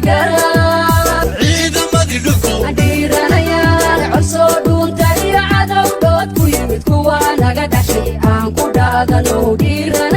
kara. Ciidamadii dhulku. Dhiiranayaal col soo dhuunta iyo cadow dhood ku yimid, kuwa naga dhashay aan ku dhaadano dhiiranayaal.